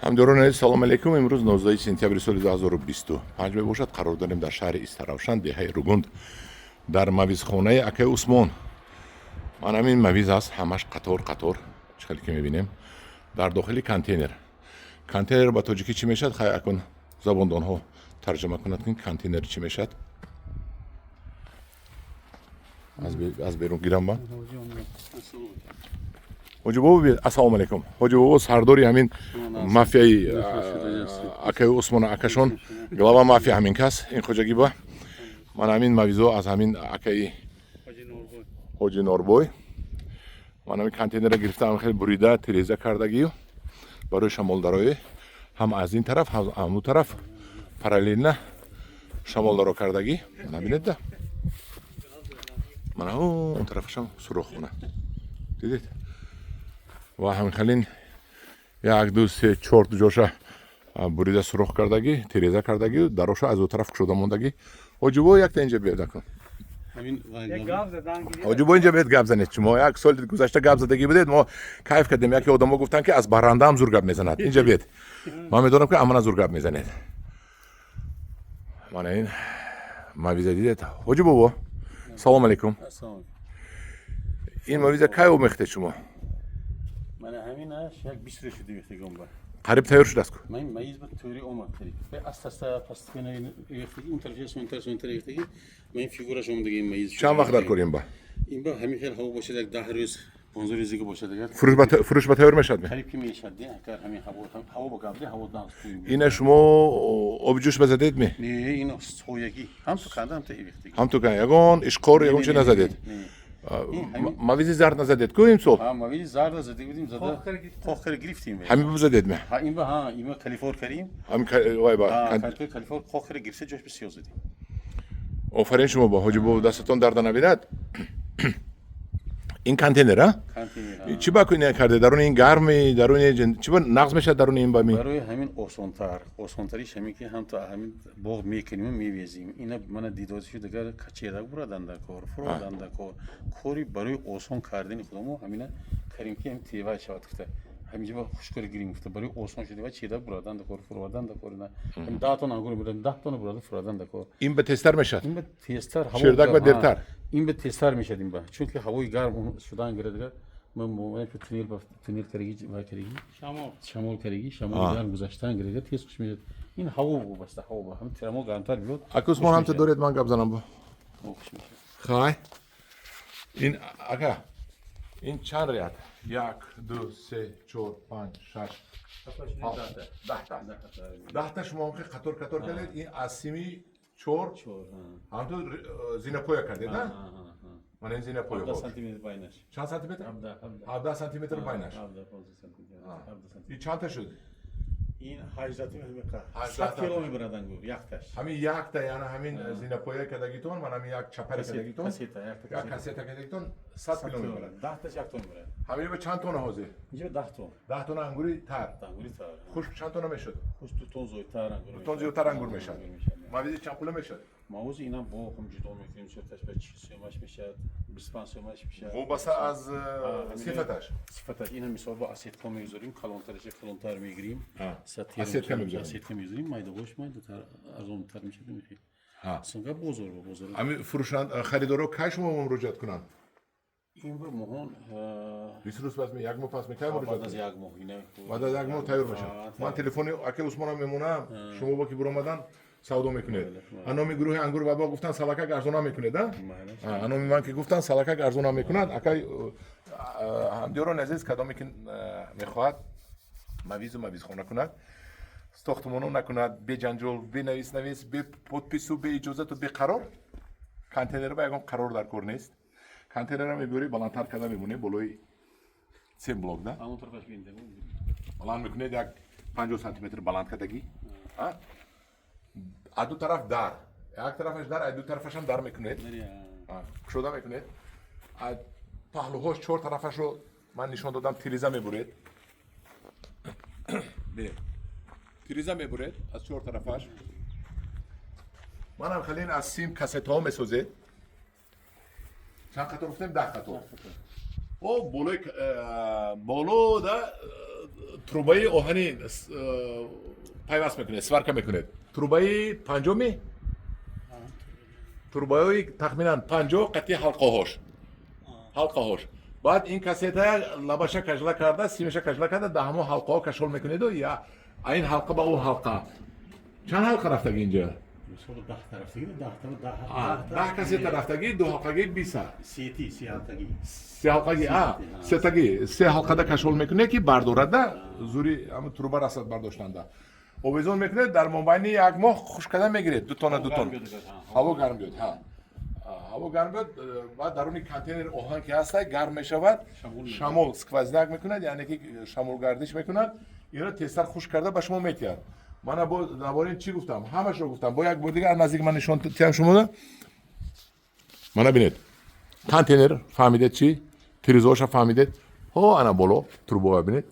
Ҳамдиёрони азиз, салом алейкум. Имрӯз 19 сентябри соли 2025 мебошад. Қарор дорем дар шаҳри Истаравшан, деҳаи Ругунд, дар мавизхонаи акаи Усмон. Ман ҳамин мавиз аст, ҳамаш қатор қатор, чӣ хеле ки мебинем, дар дохили контейнер. Контейнер ба тоҷикӣ чӣ мешавад? Хай, акун забондонҳо тарҷума кунад, ки контейнер чӣ мешавад. Аз берун гирам ба ҳоҷи бобо. Биед, ассалому алайкум, ҳоҷи бобо, сардори ҳамин мафияи акаи Усмона, акашон глава мафия ҳамин кас, ин хоҷагиба. Ман ҳамин мавизо аз ҳамин акаи ҳоҷи Норбой. Ман ҳамин контейнера гирифтаам, хеле бурида, тиреза кардагию барои шамолдароӣ, ҳам аз ин тараф, ҳам аз он тараф параллельно шамолдаро кардагӣ. Мана, бинед да, мана он тарафашам суроххона, дидед? Ва ҳамин як, ду, се, чор ҷоша бурида, сурох кардагӣ, тиреза кардагӣ, дароша аз ӯ тараф кушода мондагӣ. Ҳоҷибо, якта инҷа биёд акун. Ҳоҷибо, инҷа биёд, гап занед. Шумо як соли гузашта гап задагӣ будед, мо кайф кардем. Яке одамо гуфтанд, ки аз барандаам зур гап мезанад. Инҷа биёд, ман медонам, ки амана зур гап мезанед. Мана ин мавиза дидед? Ҳоҷи бобо, салом алейкум. Ин мавиза кай омехтед шумо? Мана ҳаминаш як 20 рӯз шуд омехтагон ба. Қариб тайёр шудааст ку? Ман маиз ба тӯри омад қариб. Аста аста, постепенно омехтагӣ, он тараф, он тараф, он тараф омехтагӣ. Ман фигураш омадаги ин маиз. Чанд вақт дар кор ин ба? Ин ба ҳамин хел ҳаво бошад, як 10 рӯз, 15 рӯз дига бошад агар. Фурӯш ба тайёр мешавад? Қариб ки мешавад, агар ҳамин ҳаво ҳаво ба гап, ҳаво нағз. Ина шумо оби ҷӯш базадед ми? Не, ин соягӣ. Ҳам ту канда, ҳам ту омехтагӣ. Ҳам ту канда, ягон ишқор, ягон чи назадед? Мавизи зард назадед ку имсол? Мавизи зард назада будем, зада қоқ гирифтем. Ҳамин бизадед ме? Ҳа, ин ба, ҳа, ин калифор карим. Ҳамин вай ба. Калифор қоқ гирифта, ҷош бисёр задем. Офарин шумо ба, ҳоҷи бобо, дастатон дарда набинад. Ин контейнер, а? Чӣ ба куни карде? Даруни ин гарми, даруни чӣ ба нағз мешавад, даруни ин ба ми? Барои ҳамин осонтар, осонтариш ҳамин ки ҳам то ҳамин боғ мекунем, мевезем. Ина мана дидози шуд, агар качерак бураданда кор, фуроданда кор, кори барои осон кардани худамо ҳамина карим, ки ҳамин тевай шавад гуфта, ҳаминҷа ба хушкори гирим гуфта, барои осон шуди ва чедак бураданда кор, фуроданда кор. Ина ҳамин 10 тонна ангур бурадем, 10 тонна бурада, фуроданда кор. Ин ба тезтар мешавад? Ин ба тезтар. Ширдак ба дертар? Ин ба тезтар мешавад, ин ба, чунки ҳавои гарм шудан гирад, дигар тунел ба тунел караги ва караги шамол караги, шамоли гарм гузаштан гирад, тез хуш мешавад. Ин ҳаво вобаста, ҳаво ба ҳамин тирамо гармтар биёд. Ака Усмон, ҳамта доред, ман гап занам бо. Хай, ин ака, ин чанд ряд? Як, ду, се, чор, панҷ, шаш, 10-та. 10-та шумо қатор қатор кардед. Ин аз сими чор ҳамту зинапоя кардед, а? Мана ин зинапоя. Чанд сантиметр? 17 сантиметр байнаш. Ин чандта шуд? Ин 18 кило мебарад ангур якташ. Ҳамин якта, яъне ҳамин зинапоя кардагитон, ман ҳамин як чапари кардагитон, як кассета кардагитон 100 кило мебарад. 10-таш як тон мебарад. Ҳамин ба чанд тона ҳозир? Инҷа 10 тон. 10 тона ангури тар. Ангури тар. Хушк чанд тона мешуд? Хушк 2 тон зиёдтар ангур. 2 тон зиёдтар ангур мешавад. Мавизи чанд пула мешавад? Мавизи инам боғ ҳам ҷудо мекунем, сифаташ ба 40 сомаш мешавад, 25 сомаш мешавад. Вобаста аз сифаташ. Сифаташ. Ина мисол бо асетка мегузорем, калонтараша калонтар мегирем. Асетка мегузорем. Асетка мегузорем, майдагош майдатар, арзонтар мешавад мехел. Сунга бозор ба бозор. Ҳамин фурӯшанд, харидоро кай шумо муроҷиат кунанд? Ин ба моҳон. 20 рӯз пас ми, як моҳ пас ми, кай баъд муроҷиат аз кунанд? Як моҳ ина. Баъд аз як моҳ тайёр мешавад. Ман телефони акаи Усмонам мемонам, шумо бо ки буромадан савдо мекунед. Аноми гурӯҳи ангур ва боғ гуфтан, салакак арзона мекунед, а? Аноми ман ки гуфтан, салакак арзона мекунад. Акай, ҳамдиёрони азиз, кадоме ки мехоҳад мавизу мавизхона кунад, сохтмоно накунад, беҷанҷол, бенавис навис, бе подпису, бе иҷозату, бе қарор. Контейнер ба ягон қарор дар кор нест. Контейнера мебиёри, баландтар карда мемонӣ болои цемблок да. Ҳамон тарафаш бинда. Баланд мекунед, як 50 сантиметр баланд кардагӣ, аз ду тараф дар, як тарафаш дар, аз ду тарафашам дар мекунед, кушода мекунед, аз паҳлӯҳош чор тарафашро ман нишон додам, тиреза мебуред. Бинед, тиреза мебуред аз чор тарафаш. Манам халин аз сим кассетаҳо месозед. Чанд қатор гуфтем? 10 қатор. О, болои боло да. Трубаи оҳанӣ пайваст мекунед, сварка мекунед. Трубаи панҷоми, трубаҳои тахминан 50 қатъи ҳалқаҳош. Баъд ин кассета лабаша кажла карда, симаша кажла карда, дар ҳамон ҳалқаҳо кашол мекунеду я ин ҳалқа ба он ҳалқа. Чанд ҳалқа рафтагӣ инҷа? 10 кассета рафтагӣ, ду ҳалқагӣ 20. Се ҳалқагӣ, сетагӣ, се ҳалқада кашол мекунед, ки бардорада зури ҳамн труба расад бардоштанда. Овезон мекунед, дар мобайни як моҳ хушк карда мегиред, ду тона, ду тона. Ҳаво гарм биёд, ҳа. Ҳаво гарм биёд, баъд даруни контейнер оҳан ки ҳаста, гарм мешавад, шамол сквозняк мекунад, яъне ки шамолгардиш мекунад, инро тезтар хушк карда ба шумо метиҳад. Мана бо дар чӣ гуфтам? Ҳамашро гуфтам. Бо як бор дигар наздик ман нишон тиҳам шумода. Мана бинед. Контейнер фаҳмидед чӣ? Тирезоша фаҳмидед? Ҳо, ана боло трубоа бинед.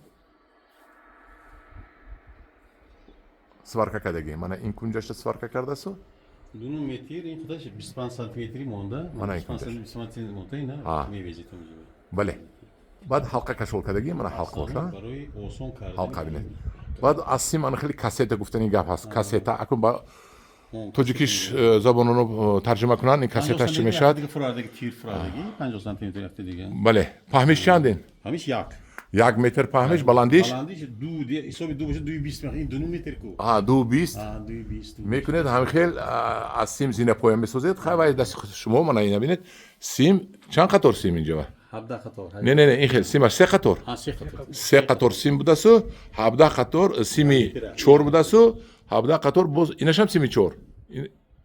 Сварка кардагӣ. Мана ин кунҷашта сварка кардасу. 2 метр, ин худаш 25 сантиметри монда. Мана ин 25 кунҷаш. сантиметр монда, ина мевезед онҷо. Бале. Баъд ҳалқа кашол кардагӣ, мана ҳалқаоша. Барои осон кардан. Ҳалқа бинед. Баъд аз сим ана хеле кассета гуфтани гап ҳаст. Кассета акун ба тоҷикиш забононо тарҷима кунанд, ин кассеташ чӣ мешавад? Фурадагӣ, тир фурадагӣ, 50 сантиметр рафта дига. Бале. Паҳмиш чанд ин? Паҳмиш як. 1 метр паҳмиш, баландиш? Баландиш ду, ҳисоби ду бошад, 2,20 мехоҳ, ин 2 метр ку. 2,20. 2,20. Мекунед ҳамин хел аз сим зинапоя месозед. Хай, вай дасти шумо, мана ина бинед. Сим чанд қатор сим инҷа? 17 қатор. Не, не, не, ин хел симаш се қатор. Се қатор. Се қатор сим будасу, 17 қатор сими 4 будасу, 17 қатор боз инашам сими 4.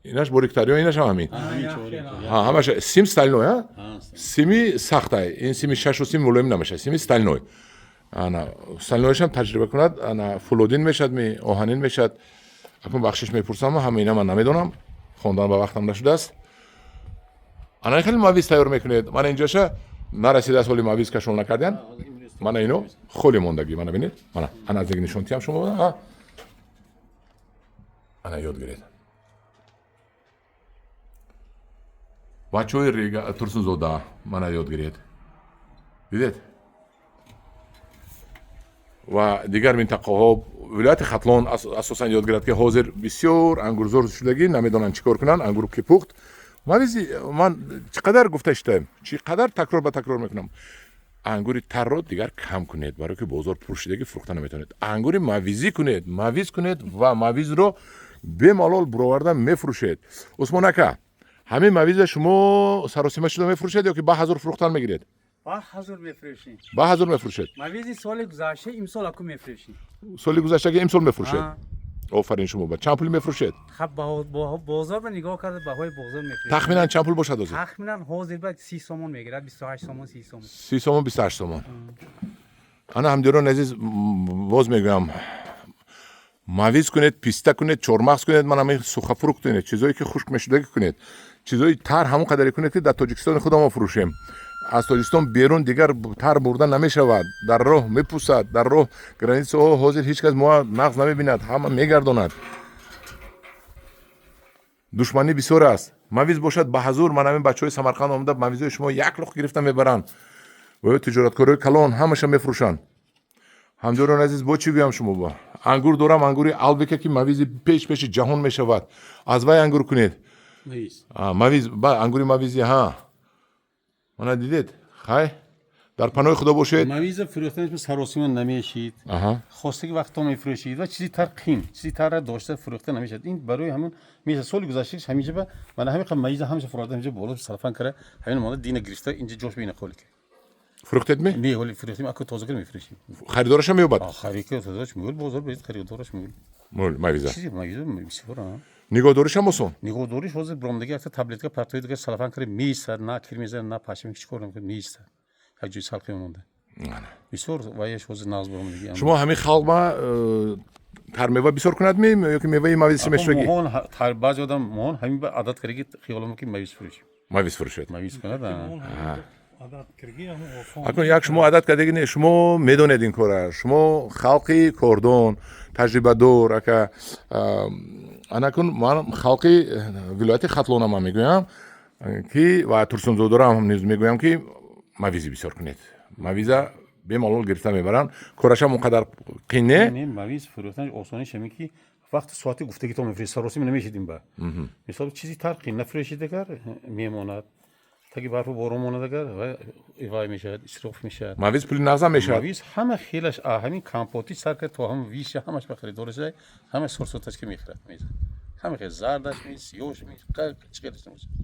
Инаш бориктар ё инашам ҳамин? Ҳамаша сим стальной, а? Сими сахтай. Ин сими шашу сим мулоим намешавад, сими стальной. Ана стальнойшам таҷриба кунад, ана фулодин мешавад, ми оҳанин мешавад. Акун бахшиш мепурсам, ҳама ина ман намедонам, хондан ба вақтам нашудааст. Ана хеле мавиз тайёр мекунед. Мана инҷоша нарасидааст, ҳоли мавиз кашол накардян. Мана ино холи мондагӣ, мана бинед. Мана ана аз нишон тиҳам шумо. Ана ёд гиред. Бачаҳои Рега Турсунзода, мана ёд гиред. Дидед? Ва дигар минтақаҳо, вилояти Хатлон асосан ёд гирад, ки ҳозир бисёр ангурзор шудагӣ, намедонанд чӣ кор кунанд, ангур ки пухт. Мавизи ман чӣ қадар гуфта шудаем, чӣ қадар такрор ба такрор мекунам. Ангури тарро дигар кам кунед, барои ки бозор пур шудагӣ, фурӯхта наметавонед. Ангури мавизӣ кунед, мавиз кунед ва мавизро бемалол буроварда мефурӯшед. Усмон ака, ҳамин мавиза шумо саросима шуда мефурӯшед ё ки ба ҳазор фурӯхтан мегиред? Ба ҳазор мефурӯшем. Ба ҳазор мефурӯшед? Мавизи соли гузашта имсол аку мефурӯшем. Соли гузаштаги имсол мефурӯшед? Офарин шумо. Ба чанд пул мефурӯшед? Хаб, бозор ба нигоҳ карда баҳои бозор мефурӯшем. Тахминан чанд пул бошад ҳозир? Тахминан ҳозир ба 30 сомон мегирад, 28 сомон, 30 сомон. 30 сомон, 28 сомон. Ана ҳамдиёрони азиз, боз мегӯям, мавиз кунед, писта кунед, чормағз кунед, ман ҳамин сухофрукт кунед, чизое ки хушк мешудагӣ кунед, чизои тар ҳамон қадаре кунед, ки дар Тоҷикистони худамон фурӯшем. Аз Тоҷикистон берун дигар тар бурда намешавад, дар роҳ мепусад, дар роҳ границаҳо ҳозир ҳеҷ кас мо нағз намебинад, ҳама мегардонад. Душманӣ бисёр аст. Мавиз бошад ба ҳазур, ман ҳамин бачаҳои Самарқанд омада мавизои шумо як луқ гирифта мебаранд. Ва ё тиҷораткорои калон ҳамаша мефурӯшанд. Ҳамдиёрони азиз, бо чӣ гӯям шумо бо? Ангур дорам, ангури албика, ки мавизи пеш пеши ҷаҳон мешавад. Аз вай ангур кунед. Мавиз, ба ангури мавизи, ҳа. Мана дидед? Хай? Дар паноҳи Худо бошед. Мавиза фурӯхтанаш саросима намешид. Хостаги вақто мефурӯшид ва чизи тар қим, чизи тарра дошта фурӯхта намешад. Ин барои ҳамон меша соли гузаштааш ҳаминҷа ба мана ҳамин қадр мавиза ҳамеша фурӯхта, ҳаминҷа боло салфан кара, ҳамин монда дина гирифта инҷа ҷош бина холи кард. Фурӯхтед ми? Не, ҳоли фурӯхтем, аку тоза кар мефурӯшем. Харидораша меёбад? Харидораш мӯл, бозор беред, харидораш мӯл. Мӯл, мавиза. Чизи мавиза бисёр, а. Нигоҳдоришам осон? Нигоҳдориш ҳозир биромдаги якта таблетка партои дигар салфан кара меистад, на кир мезанад, на пашм, ҳеҷ кор намекунад, меистад. Як ҷои салқи монда. Бисёр ваяш ҳозир нағз биромдаги. Шумо ҳамин халқ ба тармева бисёр кунад ми ё ки меваи мавиз мешаваги? Моҳон, баъзе одам моҳон ҳамин ба адат кардаги хиёлам ки мавиз фурӯшем. Мавиз фурӯшед. Мавиз кунад, а. Акун як шумо адат кардаги не, шумо медонед ин кора. Шумо халқи кордон, таҷрибадор, ака. Анакун ман халқи вилояти Хатлона ман мегӯям, ки ва Турсунзодарам низ мегӯям, ки мавизи бисёр кунед. Мавиза Бемалол гирифта мебаранд. Корашам он қадар қин не. Не, мавиз фурӯхтан осониш ҳамин ки вақти соати гуфтагӣ то мефурӯшед, саросима намешидим ба. Мисол, чизи тарқи нафурӯшид, агар мемонад, таги барфу борон монад, агар вай мешавад, исроф мешавад. Мавиз пули нағзам мешавад. Мавиз ҳама хелаш, ҳамин компоти сар кард то ҳам виша, ҳамаш ба харидораш, ҳама сорсоташ ки мехӯрад, мезад. Ҳама хел зардаш ми, сиёш ми, чӣ хелаш намешавад.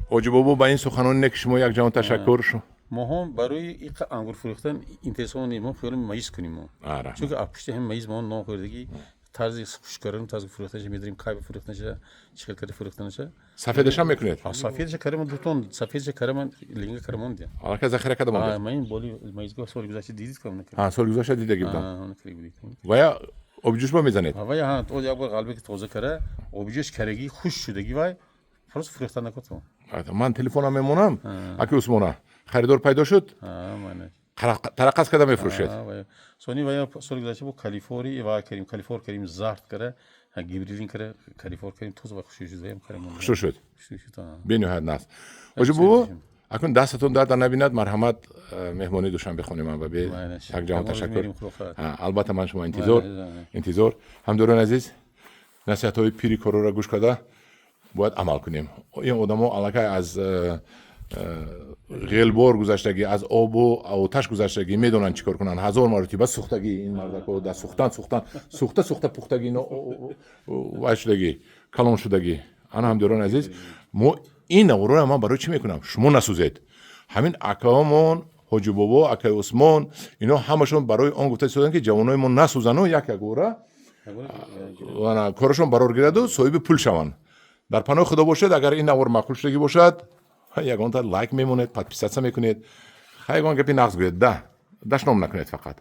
Ҳоҷи бобо, ба ин суханони неки шумо як ҷаҳон ташаккур. Моҳо барои иқа ангур фурӯхтан интересон мо хиёлем маиз кунем мо. Чунки аз пушти ҳамин маиз мо нон хӯрдагӣ, тарзи хушк кардан, тарзи фурӯхтанаша медонем, кай фурӯхтанаша, чӣ хел карда фурӯхтанаша. Сафедашам мекунед? Сафедша карама, дутон сафедша карама, линга карама мондем. Аллакай захира карда мондед? Ман ин боли маизгоҳ соли гузашта дидид кам. Соли гузашта дидаги будам. Ва я обиҷӯшба мезанед? Вая ҳа, то як бор қалбе ки тоза кара, обиҷӯш карагӣ хушк шудагӣ, вай просто фурӯхта накотам. Ман телефонам мемонам, аки Усмона, харидор пайдо шуд, тараққас карда мефурӯшед. Сони вая соли гузашта бо калифори ва карим, калифор карим, зард кара, гибрилин кара, калифор карим, тоз ва хушрӯ шуд, ваям карим. Хушрӯ шуд, бениҳоят нағз. Ҳоҷи бобо, акнун дастатон дарда набинад, марҳамат, меҳмони Душанбе хони ман ба бе як ҷаҳон ташаккур. Албатта, ман шумо интизор, интизор. Ҳамдорони азиз, насиҳатҳои пири корора гӯш карда бояд амал кунем. Ин одамо аллакай аз ғелбор гузаштагӣ, аз обу оташ гузаштагӣ, медонанд чӣ кор кунанд. Ҳазор маротиба сӯхтагӣ ин мардако, да сӯхтан, сӯхтан, сӯхта, сӯхта, пухтагӣ, ино вай шудагӣ, калон шудагӣ. Ана, ҳамдиёрони азиз, мо ин наворро ман барои чӣ мекунам? Шумо насӯзед. Ҳамин акаомон, Ҳоҷи бобо, акаи Усмон, ино ҳамашон барои он гуфта истоданд, ки ҷавонои мо насӯзану як ягора корашон барор гираду соҳиби пул шаванд. Дар паноҳи Худо бошед. Агар ин навор маъқул шудагӣ бошад, ягонта лайк мемонед, подписаться мекунед, ха ягон гапи нағз гӯед, да дашном накунед фақат.